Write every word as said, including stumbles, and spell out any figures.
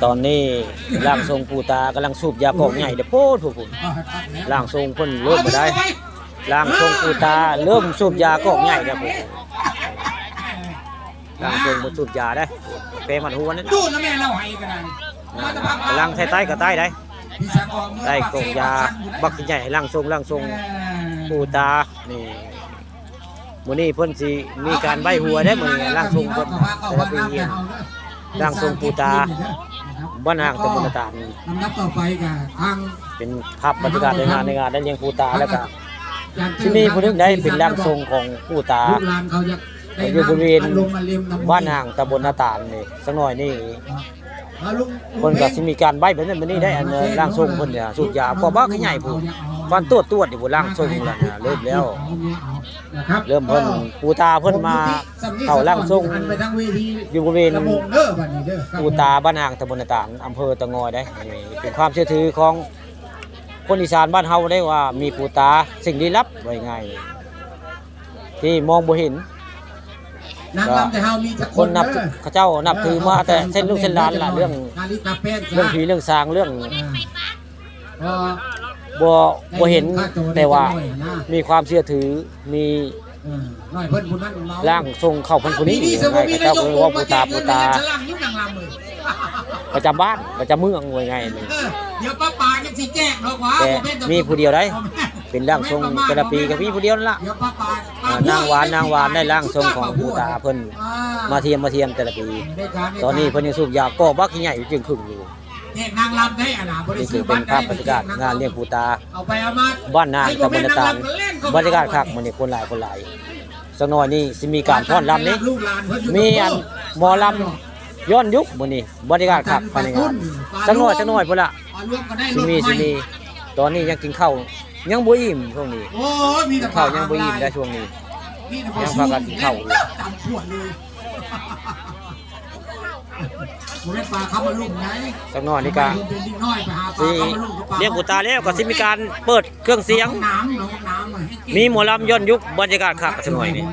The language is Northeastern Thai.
ตอนนี้ร่างทรงปู่ตากำลังสูบยากอกใหญ่เด้อ โพดพู้นพู้น ร่างทรงเพิ่นเริ่มบ่ได้ ร่างทรงปู่ตาเริ่มสูบยากอกใหญ่เด้อ พู้น ร่างทรงเพิ่นสูบยาได้ แปรมันหัวนั่น ดูดแล้วแม่เล่าให้กันนะ นั่นน่ะ กำลังใส่ใต้ก็ใต้ได้ ใต้กอกยาบักใหญ่ ร่างทรง ร่างทรงปู่ตา นี่ มื้อนี้เพิ่นสิมีการใบ้หวยได้มื้อนี้ ร่างทรงเพิ่น แต่ละปี ร่างทรงปู่ตา บ้านห่างตำบลนาตาล ลำดับต่อไปก็ทาง เป็นภาพบรรยากาศในงาน ในงานได้เลี้ยงปู่ตา แล้วก็สิมีผู้หนึ่งได้เป็นร่างทรงของปู่ตา ลูกหลานเขาอยากได้ อยู่บริเวณ น้ำอารมณ์อารมณ์ บ้านห่างตำบลนาตาลนี่ สักหน่อยนี่ เอาลุง เพิ่นก็สิมีการใบ้แบบนั้นแบบนี้ได้ อันร่างทรงเพิ่นเนี่ยสูบยา ก็บ่คือใหญ่พู้น ฟันตวดตวดอยู่พู้น ร่างทรงนั่นน่ะ เริ่มแล้ว นะครับ เริ่มเพิ่น ปู่ตาเพิ่นมาเข้าร่างทรง อยู่บริเวณ ระบงเด้อบัดนี้เด้อ ครับ ปู่ตาบ้านห่างตำบลนาตาล อำเภอเต่างอยได้ นี่เป็นความเชื่อถือของคนอีสานบ้านเฮาได้ว่ามีปู่ตา สิ่งลี้ลับ ว่าง่ายๆ ที่มองบ่เห็น นางรำแต่เฮามีจัก คนนับ เด้อ เขาเจ้านับถือมาแต่เส้นลูกเส้นหลานล่ะ เรื่อง นาริตาแป้น เรื่องผีเรื่องสาง เรื่อง อ่า บ่ บ่เห็น แต่ว่ามีความเชื่อถือ มี เออ น้อยเพิ่นผู้นั้นเมา ร่างทรงเข้าเพิ่นผู้นี้ ปีนี้ ยังไง เขาเจ้าก็เลยว่าปู่ตา ปู่ตา สลังยุคนางรำเลย ประจำบ้าน ประจำเมือง ว่าง่ายๆ นี่ เออ เดี๋ยวป้าปาจะสิแจกดอกหว่า แต่ บ่แม่น มีผู้เดียวได้ บ่แม่น เป็นร่างทรงแต่ละปีก็มีผู้เดียวนั่นล่ะ เดี๋ยวป้าปา อ่า นางหวาน นางหวานได้ร่างทรงของปู่ตาเพิ่น อ่า มาเทียม มาเทียมแต่ละปี ตอนนี้เพิ่นยังสูบยาก็บักใหญ่อยู่จึงครึ่งอยู่ แจกนางรำได้อะนะ บ่ได้ นี่ ซื้ คือ อ เป็น บัตร ภาพบรรยากาศ ได้ งานเลี้ยงปู่ตา เอาไปเอามา บ้านนาตำบลนาตาล บรรยากาศคักมื้อนี้ คนหลาย คนหลาย สักหน่อยนี่สิมีการฟ้อนรำนี่ ลูกหลานเพิ่นอยู่ มีอันหมอลำย้อนยุคมื้อนี้ บรรยากาศคักภายในงาน สักหน่อย สักหน่อยพุ้นล่ะ ปลารวมก็ได้ สิมี รถใหม่ สิมี ตอนนี้ยังกินข้าวยังบ่อิ่มช่วงนี้ โอ้ย มีแต่ กินข้าวยังบ่อิ่มได้ช่วงนี้ มีแต่ ยังพากันกินข้าวอยู่ ตำขวดเลย บ่ได้ปลาเข้ามาลุ่มไง สักหน่อยนี่กะ เป็นเด็กน้อยไปหาปลา สิ เข้ามาลุ่มกับปลา เลี้ยงปู่ตาแล้วก็สิมีการเปิดเครื่องเสียง น้ำ น้ำ น้ำ มีหมอลำย้อนยุค บรรยากาศคักสักหน่อยนี่